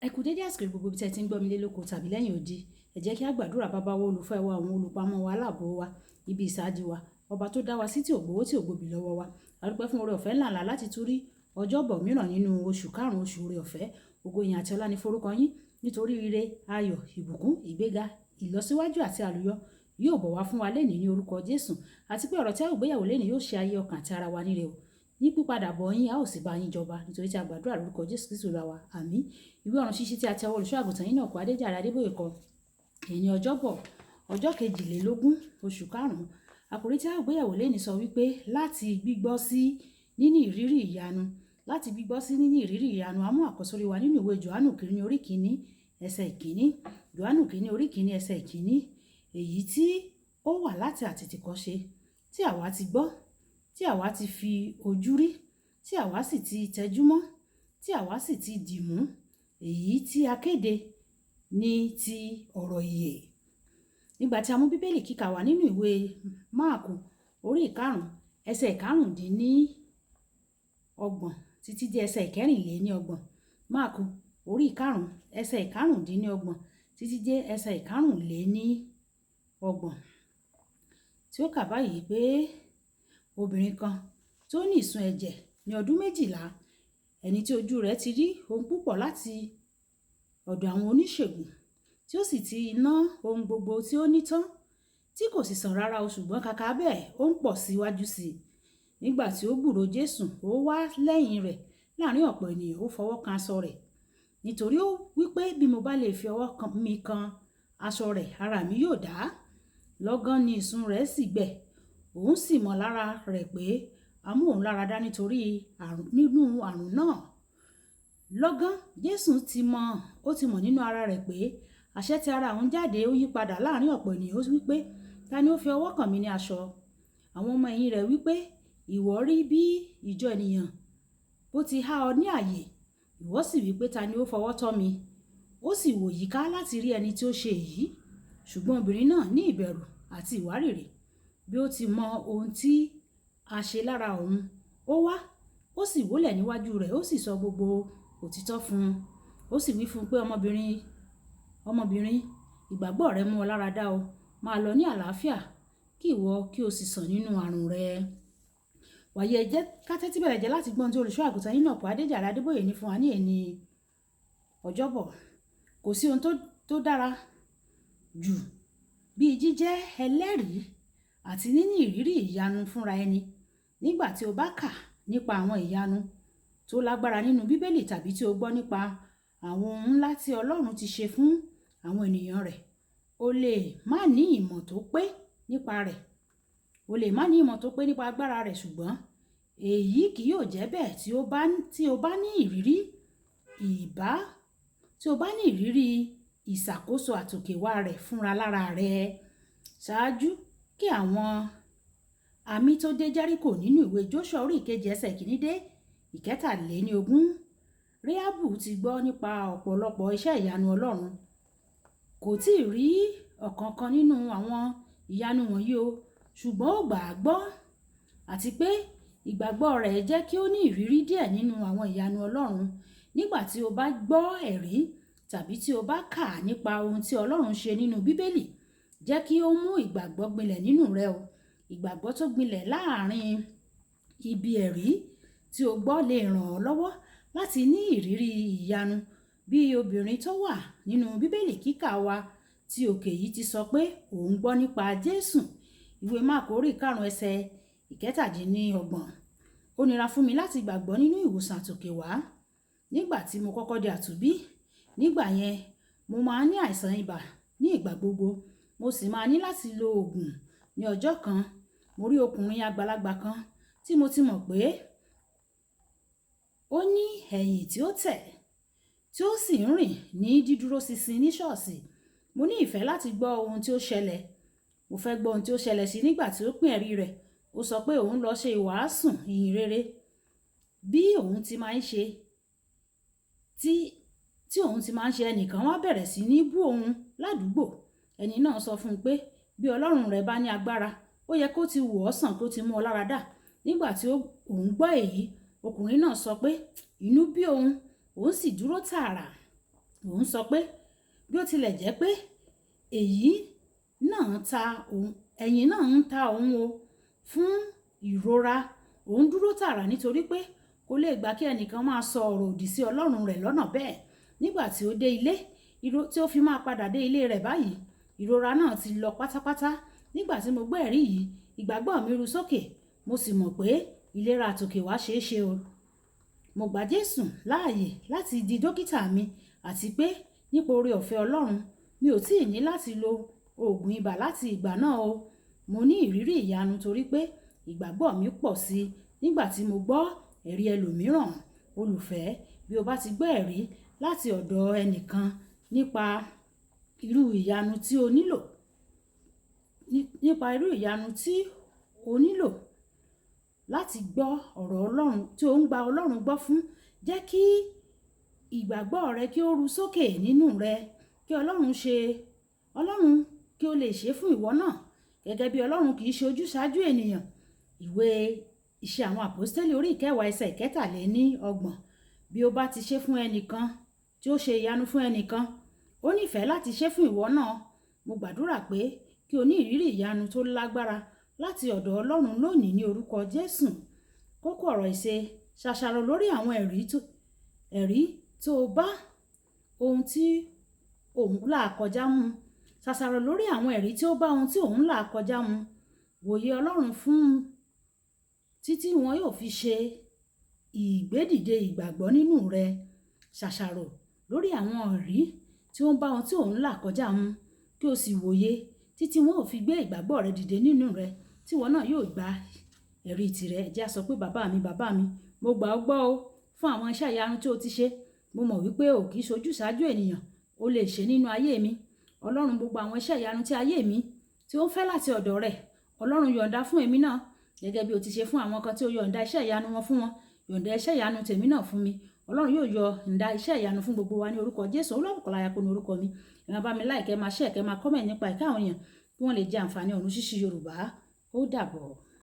Ẹ kú dédé àsìkò gbogbo ibi tí ẹ ti ń gbọ́ mi lé lóko tàbí lẹ́yìn odi. Ẹ jẹ́ kí a gbàdúrà. Bàbá wa, olùfẹ́ wa, àwọn olùpamọ́ wa, aláàbò wa, ibi ìsádi wa, ọba tó dá wa sí tí ò gbowó tí ò gbòbí lọ́wọ́ wa. A dúpẹ́ fún oore ọ̀fẹ́ ńláǹlà láti tún rí ọjọ́bọ̀ mìíràn nínú oṣù karùn-ún, oṣù oore ọ̀fẹ́. Ògo, ìyìn àti ọlá ní forúkọ yín, nítorí ire, ayọ̀, ìbùkún, ìgbéga, ìlọsíwájú àti àlùyọ yóò bọ̀ wá fún wa lénìí ní orúkọ Jésù, àti pé ọ̀rọ̀ tí a ó gbéyàwó lénìí yóò ṣe ayé, ọkàn àti ara wa níre o. Ní pípadà bọ̀ yín, a ó sì bá yín jọba, nítorí tí a gbàdúrà lórúkọ Jésù Kristu Olúwa wa. Àmín. Ìwé ọ̀run ṣíṣí tí a ti ọwọ́ olùṣọ́ àgùntàn yín náà kọ, Adéjàre Adébóyè kọ. Èyí ni ọjọ́bọ̀, ọjọ́ 22, oṣù karùn-ún. Àkòrí tí a ó gbéyàwó lénìí sọ wípé láti gbígbọ́ sí níní ìrírí ìyanu. Láti gbígbọ́ sí níní ìrírí ìyanu. A mú àkọ́sórí wa nínú ìwé Jòhánù kìíní, orí 1, ẹsẹ̀ 1. Jòhánù kìíní, orí 1, ẹsẹ̀ 1. Èyí tí ó wà láti àtètèkọ́ṣe, tí àwa ti gbọ́, tí àwa ti fi ojú rí, tí àwa sì ti tẹjúmọ́, tí àwa sì ti dìmú, èyí tí a kéde ní ti ọ̀rọ̀ ìyè. Nígbà tí a mú Bíbélì kíkà wá nínú ìwé Máàkù, orí 5, ẹsẹ̀ 35 títí dé ẹsẹ̀ 34. Máàkù, orí 5, ẹsẹ̀ 35 títí dé ẹsẹ̀ 35. Tí ó kà báyìí pé, obìnrin kan tó ní ìsun ẹ̀jẹ̀ ní ọdún 12, ẹni tí ojú rẹ̀ ti rí ohun púpọ̀ láti ọ̀dọ̀ àwọn oníṣègùn, tí ó sì ti ná ohun gbogbo tí ó ní tán, tí kò sì sàn rárá o, ṣùgbọ́n kàkà bẹ́ẹ̀, ó ń pọ̀ síwájú sí i. Nígbà tí ó gbúròó Jésù, ó wá lẹ́yìn rẹ̀ láàrin ọ̀pọ̀ ènìyàn, ó fọwọ́ kan aṣọ rẹ̀. Nítorí ó wí pé, "Bí mo bá lè fi ọwọ́ mi kan aṣọ rẹ̀, ara mi yóò dá." Lọ́gán ni ìsun rẹ̀ sì gbẹ. Òun sì mọ̀ lára rẹ̀ pé a mú òun lára dá nítorí àrùn, nínú àrùn náà. Lọ́gán, Jésù ti mọ̀, ó ti mọ̀ nínú ara rẹ̀ pé àṣẹ ti ara òun jáde. Ó yí padà láàrin ọ̀pọ̀ ènìyàn, ó wí pé, "Ta ni ó fi ọwọ́ kàn mí ní aṣọ?" Àwọn ọmọ ẹ̀yìn rẹ̀ wí pé, "Ìwọ rí bí ìjọ ènìyàn bó ti há ọ ní ààyè, ìwọ sì wí pé, 'Ta ni ó fọwọ́ tọ́ mi?'" Ó sì wò yíká láti rí ẹni tí ó ṣe èyí. Ṣùgbọ́n obìnrin náà ní ìbẹ̀rù àti ìwárìrì, bí ó ti mọ ohun tí a ṣe lára òun, ó wá, ó sì wólẹ̀ níwájú rẹ̀, ó sì sọ gbogbo òtítọ́ fún un. Ó sì wí fún un pé, "Ọmọbìnrin, ọmọbìnrin, ìgbàgbọ́ rẹ mú ọ lára dá o. Máa lọ ní àlàáfíà, kí ìwọ kí o sì sàn nínú àrùn rẹ." Wàyí, ẹ jẹ́ ká tẹ́tí bẹ̀rẹ̀ jẹ́ láti gbọ́n tí olùṣọ́ àgùntàn yín náà kọ, Adéjàre Adébóyè, ní fún wa ní èní ọjọ́bọ̀. Kò sí ohun tó dára jù bíi jíjẹ́ ẹlẹ́rìí àti níní ìrírí ìyanu fúnra ẹni. Nígbà tí o bá kà nípa àwọn ìyanu tó lágbára nínú Bíbélì tàbí tí o gbọ́ nípa àwọn ohun ńlá tí Ọlọ́run ti ṣe fún àwọn ènìyàn rẹ̀, o lè má ní ìmọ̀ tó pé nípa rẹ̀. O lè má ní ìmọ̀ tó pé nípa agbára rẹ̀, ṣùgbọ́n èyí kì yóò jẹ́ bẹ́ẹ̀ tí o bá ní ìrírí ìbá tí o bá ní ìrírí ìṣàkóso àtòkèwá rẹ̀ fúnra lára rẹ̀. Ṣáájú kí àwọn àmì tó dé Jẹ́ríkò nínú ìwé Joshua, orí 2, ẹsẹ̀ 1 dé 23, Ráhábù ti gbọ́ nípa ọ̀pọ̀lọpọ̀ iṣẹ́ ìyanu Ọlọ́run. Kò tí ì rí ọ̀kankan nínú àwọn ìyanu wọ̀nyí o, ṣùgbọ́n ó gbà á gbọ́, àti pé ìgbàgbọ́ rẹ̀ jẹ́ kí ó ní ìrírí díẹ̀ nínú àwọn ìyanu Ọlọ́run. Nígbà tí o bá gbọ́ ẹ̀rí tàbí tí o bá kà nípa ohun tí Ọlọ́run ṣe nínú Bíbélì, jẹ́ kí ó mú ìgbàgbọ́ gbilẹ̀ nínú rẹ o. Ìgbàgbọ́ tó gbilẹ̀ láàrin ibi ẹ̀rí tí o gbọ́ lè ràn ọ́ lọ́wọ́ láti ní ìrírí ìyanu, bí obìnrin tó wà nínú Bíbélì kíkà wa tí òkè yìí ti sọ pé òun gbọ́ nípa Jésù. Ìwé Máàkù, orí 5, ẹsẹ̀ 37. Ó nira fún mi láti gbàgbọ́ nínú ìwòsàn àtòkè wá nígbà tí mo kọ́kọ́ di àtúnbí. Nígbà yẹn, mo máa ń ní àìsàn ibà ní ìgbà gbogbo, mo sì máa ní láti lo òògùn. Ní ọjọ́ kan, mo rí ọkùnrin àgbàlagbà kan tí mo ti mọ̀ pé ó ní ẹ̀yìn tí ó tẹ̀, tí ó sì ń rìn ní dídúró ṣinṣin ní ṣọ́ọ̀ṣì. Mo ní ìfẹ́ láti gbọ́ ohun tí ó ṣẹlẹ̀. Mo fẹ́ gbọ́ ohun tí ó ṣẹlẹ̀ sí nígbà tí ó pín ẹ̀rí rẹ̀. Ó sọ pé òun lọ ṣe ìwàásù ìyìn rere bí òun ti máa ń ṣe. Tí òun ti máa ń ṣe, ẹnìkan wá bẹ̀rẹ̀ sí ní bú òun ládùúgbò. Ẹni náà sọ fún un pé bí Ọlọ́run rẹ̀ bá ní agbára, ó yẹ kó ti wò ọ́ sàn, kó ti mú ọ lára dá. Nígbà tí òun gbọ́ èyí, ọkùnrin náà sọ pé inú bí òun, òun sì dúró tààrà. Òun sọ pé bí ó tilẹ̀ jẹ́ pé èyí náà ta òun, ẹ̀yìn náà ń ta òun o fún ìrora, òun dúró tààrà nítorí pé kò lè gbà kí ẹnìkan máa sọ ọ̀rọ̀ òdì sí Ọlọ́run rẹ̀ lọ́nà bẹ́ẹ̀. Nígbà tí ó dé ilé, tí ó fi máa padà dé ilé rẹ̀ báyìí, ìrora náà ti lọ pátápátá. Nígbà tí mo gbọ́ ẹ̀rí yìí, ìgbàgbọ́ mi ru sókè, mo sì mọ̀ pé ìlera àtòkè wá ṣeé ṣe o. Mo gbà Jésù láàyè láti di dókítà mi, àti pé nípa oore ọ̀fẹ́ Ọlọ́run, mi ò tíì ní láti lo oògùn ibà láti ìgbà náà o. Mo ní ìrírí ìyanu torí pé ìgbàgbọ́ mi pọ̀ sí i nígbà tí mo gbọ́ ẹ̀rí ẹlòmíràn. Olùfẹ́, bí o bá ti gbọ́ ẹ̀rí láti ọ̀dọ̀ ẹnìkan nípa irú ìyanu tí o nílò, nípa irú ìyanu tí o nílò láti gbọ́ ọ̀rọ̀ Ọlọ́run tí ó ń gba Ọlọ́run gbọ́ fún, jẹ́ kí ìgbàgbọ́ rẹ kí ó ru sókè nínú rẹ, kí Ọlọ́run ṣe, Ọlọ́run kí ó lè ṣe fún ìwọ náà. Gẹ́gẹ́ bí Ọlọ́run kì í ṣe ojúsàájú ènìyàn. Ìwé Iṣẹ́ Àwọn Àpọ́stélì orí ìkẹwàá ẹsẹ̀ 33. Bí ó bá ti ṣe fún ẹnìkan, tí ó ṣe ìyanu fún ẹnìkan, ó nífẹ̀ẹ́ láti ṣe fún ìwọ náà. Mo gbàdúrà pé kí o ní ìrírí ìyanu tó lágbára láti ọ̀dọ̀ Ọlọ́run lónìí ní orúkọ Jésù. Kókó ọ̀rọ̀ ìṣe: ṣàṣàrò lórí àwọn ẹ̀rí tó bá ohun tí òun là kọjá mu. Ṣàṣàrò lórí àwọn ẹ̀rí tí ó bá ohun tí òun là kọjá mu. Wòye Ọlọ́run fún títí wọn yóò fi ṣe ìgbédìde ìgbàgbọ́ nínú rẹ. Ṣàṣàrò lórí àwọn ẹ̀rí tí ó ń bá ohun tí òun là kọjá mu, kí o sì wòye títí wọn ò fi gbé ìgbàgbọ́ rẹ dìde nínú rẹ, tí ìwọ náà yóò gba ẹ̀rí tirẹ̀. Ẹ jẹ́ á sọ pé bàbá mi, bàbá mi, mo gbà ọ́ gbọ́ o fún àwọn iṣẹ́ ìyanu tí o ti ṣe. Mo mọ̀ wípé o kì í ṣe ojúsàájú ènìyàn, o lè ṣe nínú ayé mi. Ọlọ́run, gbogbo àwọn iṣẹ́ ìyanu tí ayé mi tí ó ń fẹ́ láti ọ̀dọ̀ rẹ̀, Ọlọ́run yọ̀ǹda fún èmi náà. Gẹ́gẹ́ bí o ti ṣe fún àwọn kan tí o yọ̀ǹda iṣẹ́ ìyanu wọn fún wọn, yọ̀ǹda iṣẹ́ ìyanu tèmi náà fún mi. Ọlọ́run yóò yọ̀ǹda iṣẹ́ ìyanu fún gbogbo wa ní orúkọ Jésù. Olúwabùkọ́lá Ayako ní orúkọ mi. Ẹ máa bá mi like, ẹ máa share, kẹ́ máa comment nípa ìka àwọn èèyàn kí wọ́n lè jẹ àǹfààní ọ̀run ṣíṣí Yorùbá. Ó dàbọ̀.